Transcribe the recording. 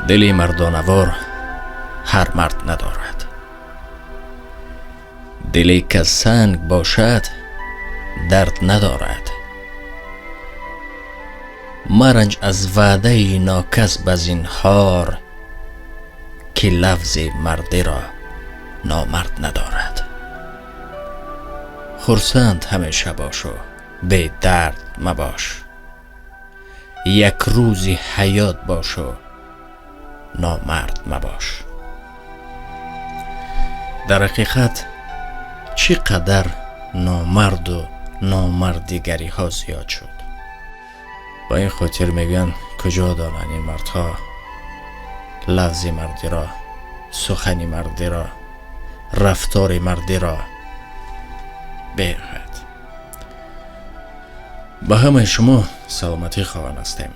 Дили мардонавор ҳар мард надорад. Диле ки санг бошад, дард надорад. Маранҷ аз ваъдаи нокас ба зинҳор, ки лафзи мардиро номард надорад. Хурсанд ҳамеша бош ва бедард мабош. Як рӯзи ҳаёт бош ва номард мабош. Дар ҳақиқат, чӣ қадар номарду номардигариҳо зиёд шуд. Ба ин хотир мегӯянд, куҷо донанд ин мардҳо лафзи мардиро, сухани мардиро, рафтори мардиро. Беҳад ба ҳамаи шумо саломатӣ хоҳон ҳастем.